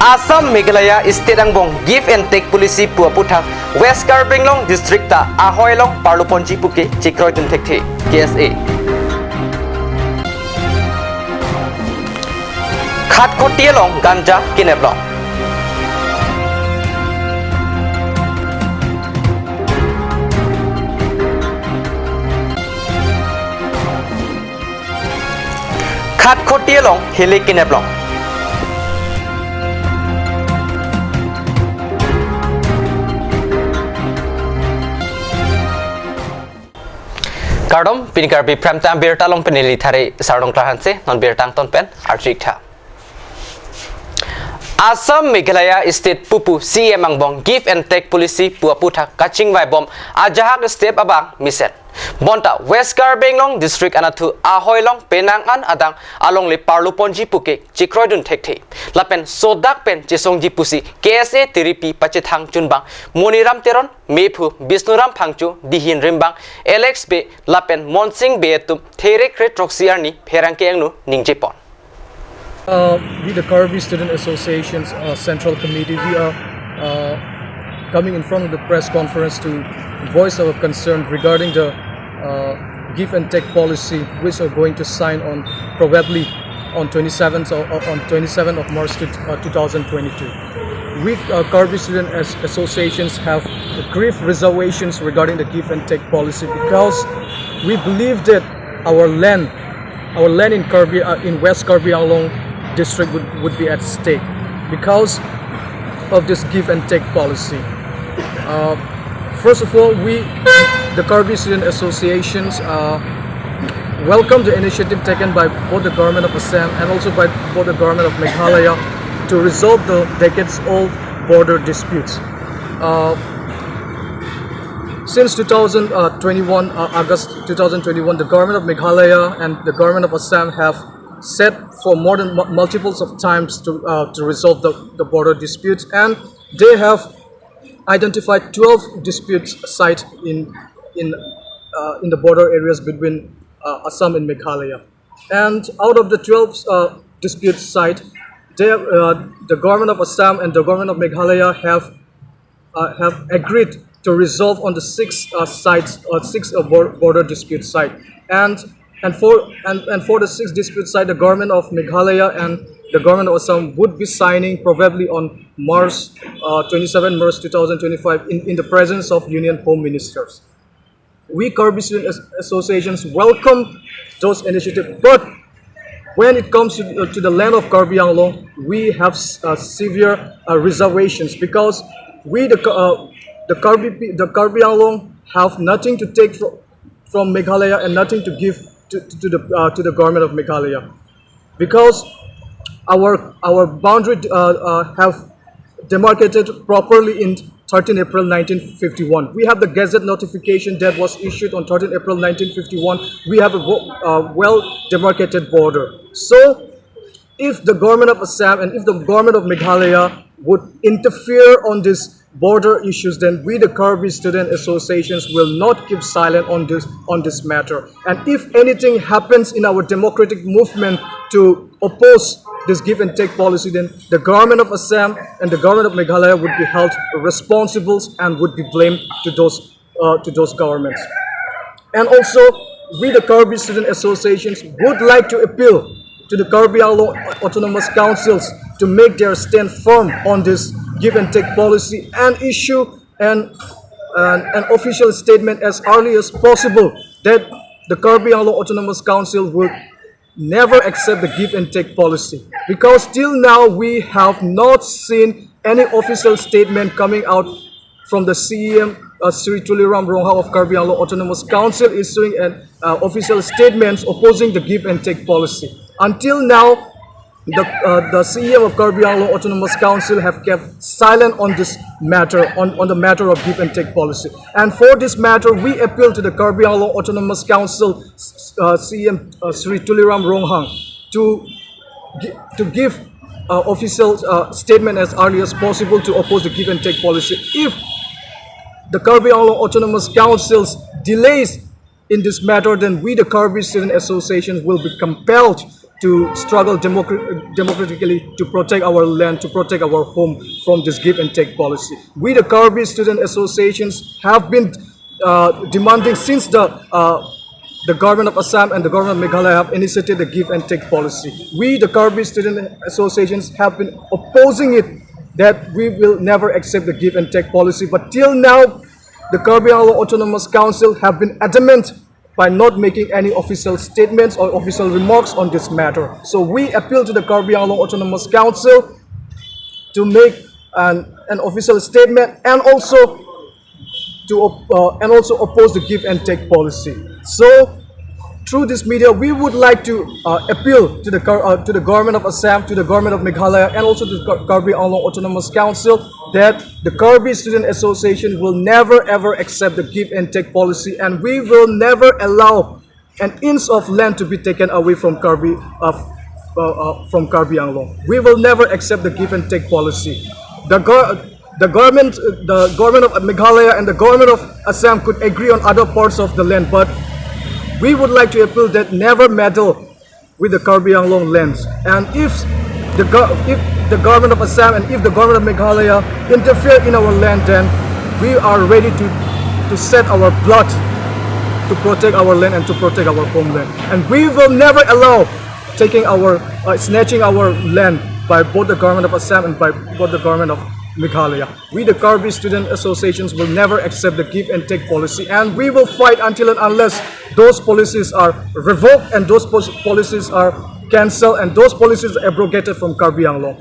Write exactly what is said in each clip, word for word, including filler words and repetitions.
Assam Meghalaya State angbong give and take policy pu aputhak West Karbi Anglong District ta ahoi along parloponji puke chekroidun thekthe K S A. Khatkhoti along ganja kinep long. Khatkhoti along hili kinep long. Kardom, pini Karbi Prime Time birta along pini neli thari Sarnong Klar Hanse, non birta angton pen arju-ik tha. Assam Meghalaya State pupu C E M angbong give and take policy pu aputhak kachingvaibom ajahak step abang mesen. Bonta West Karbi Anglong District anatthu ahoi along penang an adang alongle parloponji puke chekroidun thekthe. Lapen sodak pen chesongji pusi K S A tiripi pachethang chunbang Moniram Teron, mephu Bisnuram Phangcho, dihin rimbang Alex Bey lapen Monsing Bey atum therekre throksi arni pherangke angno ningjepon. Uh, we, the Karbi Student Association's uh, Central Committee, we are uh, coming in front of the press conference to voice our concern regarding the uh, give and take policy, which are going to sign on probably on twenty-seventh or, or on twenty-seventh of March to, uh, two thousand twenty-two. We, uh, Karbi Student As- Associations have grave reservations regarding the give and take policy because we believe that our land our land in Karbi, uh, in West Karbi Anglong district would, would be at stake because of this give and take policy. Uh, first of all, we, the Karbi Student Associations, uh, welcome the initiative taken by both the government of Assam and also by both the government of Meghalaya to resolve the decades-old border disputes. Uh, since two thousand twenty-one, uh, August two thousand twenty-one, the government of Meghalaya and the government of Assam have sat for more than mu- multiples of times to, uh, to resolve the, the border disputes, and they have identified twelve dispute sites in, in, uh, in the border areas between uh, Assam and Meghalaya. And out of the twelve uh, dispute sites, they, uh, the government of Assam and the government of Meghalaya have uh, have agreed to resolve on the six uh, sites or six uh, bor- border dispute site, and and for and, and for the six dispute site, the government of Meghalaya and the government of Assam would be signing probably on March uh, twenty-seven, March two thousand twenty-five, in, in the presence of Union Home Ministers. We Karbi Student As- Associations welcome those initiatives, but when it comes to, uh, to the land of Karbi Anglong, we have s- uh, severe uh, reservations because we, the Ka- uh, the Karbi pe- the Karbi Anglong, have nothing to take from, from Meghalaya and nothing to give to, to the uh, to the government of Meghalaya, because our our boundary uh, uh, have demarcated properly in thirteen April nineteen fifty-one. We have the gazette notification that was issued on thirteen April nineteen fifty-one. We have a wo- uh, well demarcated border. So, if the government of Assam and if the government of Meghalaya would interfere on these border issues, then we, the Karbi Student Associations, will not keep silent on this on this matter. And if anything happens in our democratic movement to oppose this give and take policy, then the government of Assam and the government of Meghalaya would be held responsible and would be blamed to those uh, to those governments. And also, we, the Karbi Student Associations, would like to appeal to the Karbi Anglong Autonomous Councils to make their stand firm on this give and take policy and issue an, an, an official statement as early as possible that the Karbi Anglong Autonomous Council will never accept the give and take policy, because till now we have not seen any official statement coming out from the C E M, uh, Sri Tuliram Ronghang of Karbi Anglong Autonomous Council issuing an uh, official statements opposing the give and take policy. Until now, the, uh, the C E M of Karbi Anglong Autonomous Council have kept silent on this matter, on, on the matter of give and take policy. And for this matter, we appeal to the Karbi Anglong Autonomous Council uh, C E M uh, Sri Tuliram Ronghang to gi- to give uh, official uh, statement as early as possible to oppose the give and take policy. If the Karbi Anglong Autonomous Council's delays in this matter, then we, the Karbi Student Association, will be compelled to struggle democra- democratically to protect our land, to protect our home from this give and take policy. We, the Karbi Student Associations, have been uh, demanding since the uh, the government of Assam and the government of Meghalaya have initiated the give and take policy. We, the Karbi Student Associations, have been opposing it, that we will never accept the give and take policy. But till now, the Karbi Anglong Autonomous Council have been adamant by not making any official statements or official remarks on this matter. So we appeal to the Karbi Anglong Autonomous Council to make an, an official statement and also to op- uh, and also oppose the give and take policy. So through this media, we would like to uh, appeal to the Kar- uh, to the government of Assam, to the government of Meghalaya, and also to the Kar- Karbi Anglong Autonomous Council that the Karbi Student Association will never ever accept the give and take policy, and we will never allow an inch of land to be taken away from Karbi uh, uh, uh, from Karbi Anglong. We will never accept the give and take policy. The go- the government, the government of Meghalaya and the government of Assam could agree on other parts of the land, but we would like to appeal that never meddle with the Karbi Anglong lands. And if the go- if the government of Assam and if the government of Meghalaya interfere in our land, then we are ready to to shed our blood to protect our land and to protect our homeland. And we will never allow taking our uh, snatching our land by both the government of Assam and by both the government of Meghalaya. We, the Karbi Student Associations, will never accept the give and take policy, and we will fight until and unless those policies are revoked and those pos- policies are cancelled and those policies are abrogated from Karbi Anglong.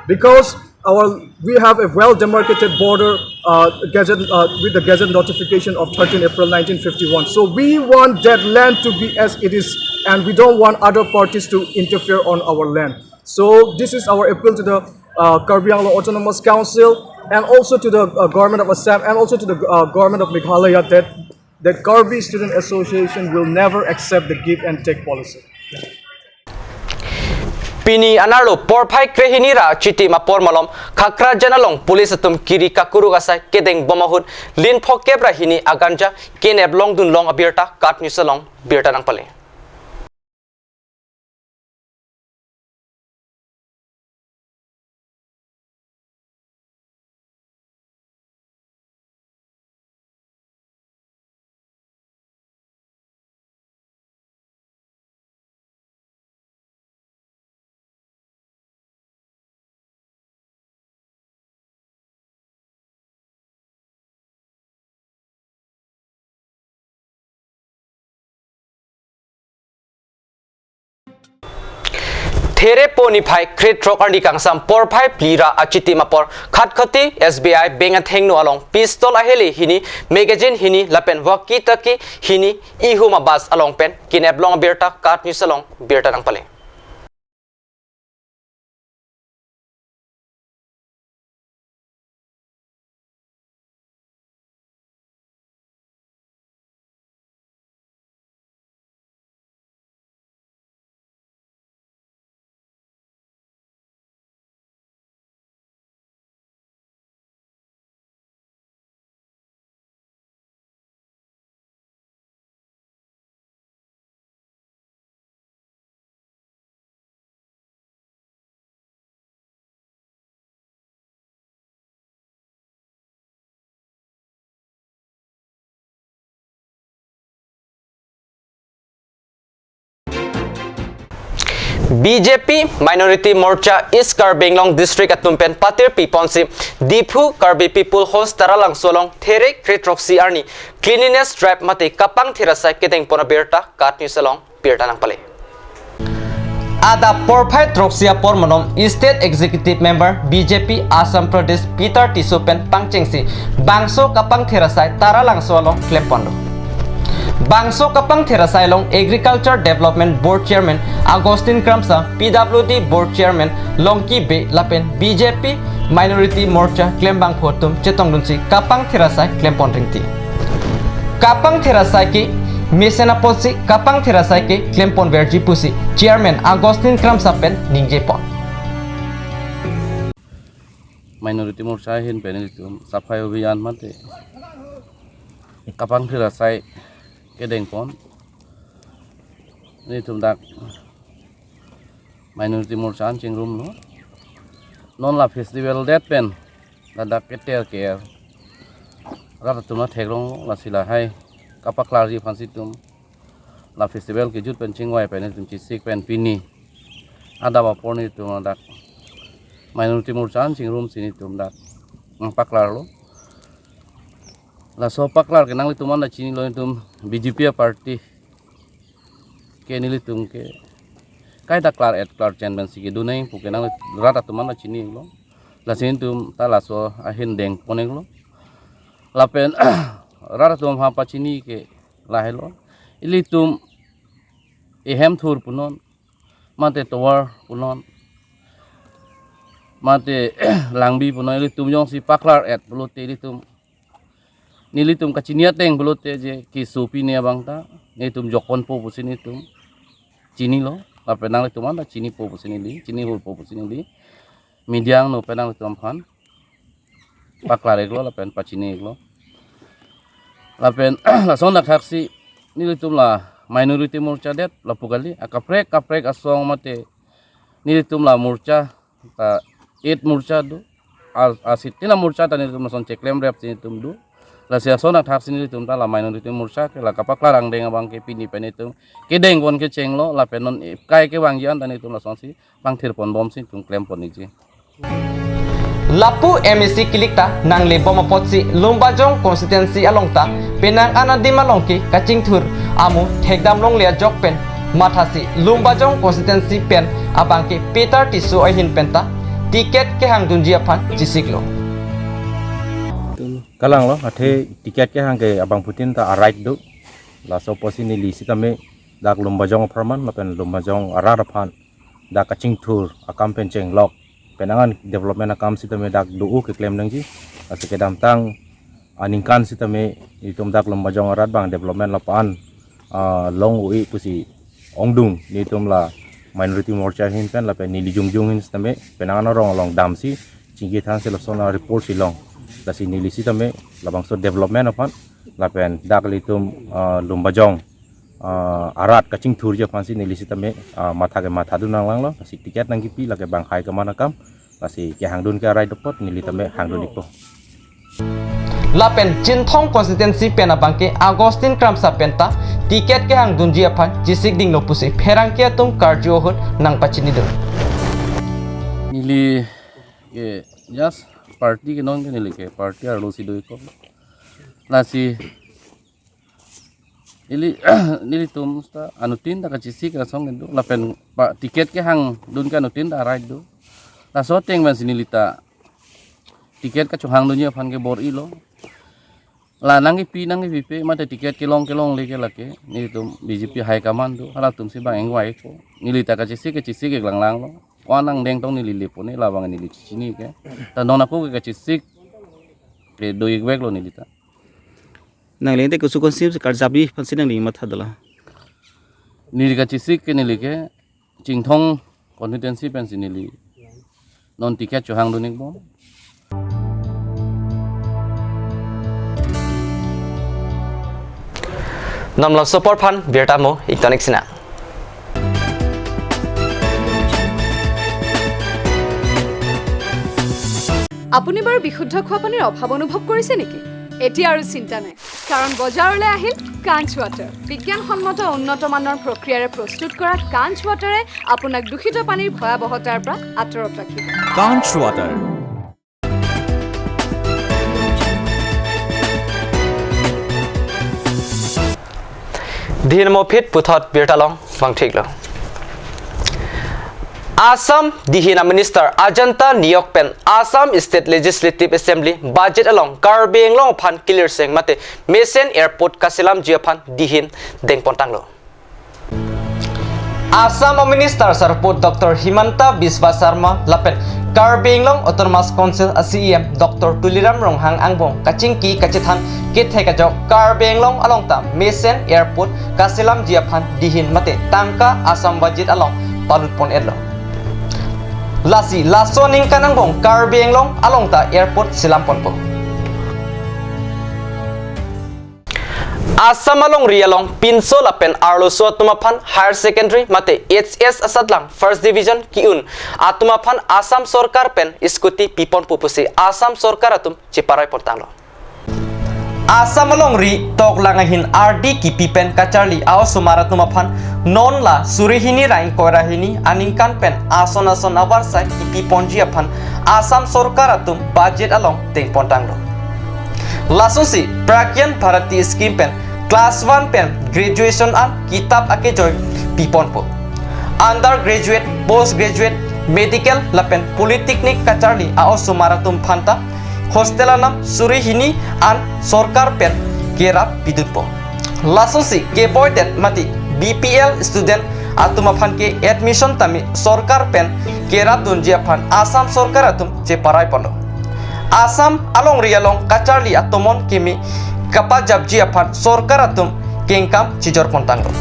Because our we have a well demarcated border uh, gazette uh, with the gazette notification of thirteenth April nineteen fifty-one. So we want that land to be as it is, and we don't want other parties to interfere on our land. So this is our appeal to the uh, Karbi Anglong Autonomous Council and also to the uh, government of Assam and also to the uh, government of Meghalaya that the Karbi Student Association will never accept the give and take policy. Pini anerlo porphai krehini ra chitim apor malom Khakrajan along police atum kiri kakuruk asai kedeng bom ahut lin phokep ra hini aganja kenep longdun long abirta KAT News along birta nangpale. Therepo niphai krethrok arni kangsam porphai phli ra achitim apor Khatkhati S B I bank athengno along pistol ahele hini, magazine hini lapen walkie talkie hini ihum abas along pen kenep long abirta KAT News along birta nangpale. B J P Minority Morcha East Karbi Anglong District atum pen patir piponsi Diphu Karbi People House Taralangso along There kre throksi arni cleanliness drive mate kapangthir asai kedengpon abirta KAT News along birta nangpale. Adap porphai throksi apor malom State Executive Member B J P Assam Pradesh Peter Tisso pen pangchengsi bangso kapangthir asai Taralangso along klemponlo. Bangso kapangthir asai along Agriculture Development Board Chairman Augustine Kramsa, P W D Board Chairman Longki Bey lapen B J P Minority Morcha klembangphu atum chetongdunsi kapangthir asai klempon ringti. Kapangthir asai ke mesen apotsi kapangthir asai ke klemponverji pusi Chairman Augustine Kramsa pen ningjepon. Minority Morcha ahin pen nelitum Safai Abhiyan mate kapangthir asai kedengpon nelitum dak Minority Morcha an chingrumlo. Non la festival det pen ladak keter ke-er rat atum ta theklonglo, lasi lahai kapaklarji aphansi itum la festival kejut pen chingvai pen itum chesik pen pini adap apor nelitum ladak Minority Morcha an chingrumsi nelitum dak nangpaklarlo. Laso paklar ke nanglitum anta chinilo, nelitum B J P a-party ke nelitum ke kaita klar-et klarchen pensi kedun nangji pu ke nang rat atum anta chinilo. Lasi nelitum ta laso ahin dengpon-iklo. Lapen rat atum aphan pachini ke lahelo. Ilitum ehem thur punon, mate tovar punon, mate langbi punon, ilitum jongsi paklar-et pulote ilitum, nelitum kachini ateng pulote je keso pine abang ta nelitum jokponpo pusi nelitum chinilo. Lapen nanglitum anta chinipo pusi neli, chini hulpo pusi neli media angno pen nanglitum aphan paklar-iklo lapen pachini-iklo. Lapen lason athak si nelitum la Minority Morcha det lapu kali, akaprek kaprek asong mate nelitum la morcha ta eight morcha do. A, asitin a-morcha ta nelitum lason cheklemrep si nelitum do. Lasi lason athak si nelitum ta la Minority Morcha ke la kapaklar angdeng abang ke pini pen nelitum kedengpon kechenglo, lapen non kai kevangji an ta nelitum lasonsi pangthirponbomsi nelitum klempon-ikji. Lapu M A C kilik ta nanglebom apotsi Lumbajong constituency along ta penang an adim along ke kachingthur amu thekdam longle ajok pen mathasi Lumbajong constituency pen abang ke Peter Tisso ahin pen ta ticket kehangdunji aphan chesiklo. Kalanglo, athe ticket kehang ke abangphutin ta a-right do. Laso apotsi neli sitame dak Lumbajong apharman lapen Lumbajong arat aphan dak kachingthur akam pen chenglok, penang an development akam sitame dak do-o keklem nangji. Lasi kedamtang aningkan sitame itum dak Lumbajong arat abang development lapu-an, ah, long-o-e pusi ongdung nelitum la Minority Morcha ahin pen lapen neli jongjong ahin sitame penang an arong along damsi chingki thansi lason a-report si long. Lasi neli sitame labangso development aphan lapen dak ilitum, ah, Lumbajong, ah, arat kachingthurji aphansi neli sitame, ah, matha ke mathadun nanglanglo, lasi ticket nangkipi lake bang high command akam, lasi kehangdun ke a-right do apot neli tame hangdun-ikpo. Lapen Chinthong constituency pen abang ke Augustine Kramsa pen ta ticket kehangdunji aphan chesik dinglo pusi pherangke atum karju ahut nangpachinidun. Neli ke just party ke non ke neli ke party arlo si do-ikpo. Lasi ili, nelitum ta anuttin ta kachesik asong kedo lapen pa ticket kehangdun ke anuttin ta a-right do. Laso ateng pensi neli ta ticket kachohangdunji aphan ke bor-ilo. La nangkipi nangkipipe mate ticket kelong kelongle ke lake nelitum B J P high command do, halatumsi bang ingvai-ikpo. Neli ta kachesik kachesik-ik langlanglo. Ko-an angdeng tong neli lepon-e, labang neli chechini ke. Ta non ako ke kachesik kedo-ikveklo neli ta. Nangli te koso constituency karjapji aphansi nangli mathadunlo? Neli kachesik ke neli ke Chinthong constituency pensi neli non ticket chohangdun-ikbom. Non labangso apor aphan birta mo ingtonik sina. আপুনি বাৰু বিশুদ্ধ খোৱা পানীৰ অভাৱ অনুভৱ কৰিছে নেকি? এতিয়া আৰু চিন্তা নাই, কাৰণ বজাৰলৈ আহিল কাঞ্চ ৱাটাৰ। বিজ্ঞানসন্মত উন্নত মানৰ প্ৰক্ৰিয়াৰে প্ৰস্তুত কৰা কাঞ্চ ৱাটাৰে আপোনাক দূষিত পানীৰ ভয়াৱহতাৰ পৰা আঁতৰত ৰাখিব। Kanch Water. Dihin mo aphi puthot birta along vangthiklo. Assam dihin a-minister Ajanta Niyok pen Assam State Legislative Assembly budget along Karbi Anglong aphan kilirseng mate mesen airport kaselamji aphan dihin dengpontanglo. Assam a-minister sarpo Doctor Himanta Biswa Sarma lapen Karbi Anglong Autonomous Council a-C E M Doctor Tuliram Ronghang angbong kachingki kachethan kethek ajok Karbi Anglong along ta mesen airport kaselamji aphan dihin mate tangka Assam budget along palutpon-etlo. Lasi laso aningkan angbong Karbi Anglong along ta airport selamponpo. Assam alongri along pinso lapen arloso atum aphan higher secondary mate H S asatlang first division ki-un atum aphan Assam sorkar pen scooty piponpo pusi Assam sorkar atum cheparai pontanglo. Assam alongri toklang ahin ardi kipi pen kacharli a-osomar atum aphan non la suri hini ra ingkoi ra hini aningkan pen ason ason avarsai kipi ponji aphan Assam sorkar atum budget along deng pontanglo. Lasonsi Pragyan Bharati scheme pen class one pen graduation an kitap akejoi piponpo. Undergraduate, postgraduate, medical lapen polytechnic kacharli a-osomar atum aphanta hostel anam suri hini an sorkar pen kerap pidunpo. Lasonsi keboidet mate B P L student atum aphan ke admission tame sorkar pen kerap dunji aphan Assam sorkar atum cheparai ponlo. Assam alongri along kacharli atomon kimi kapajapji aphan sorkar atum kengkam chijor pontanglo.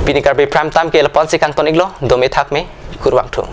Pini Karbi Prime Time ke lapu-an si kangton-iklo, dome thakme, kurvangthu.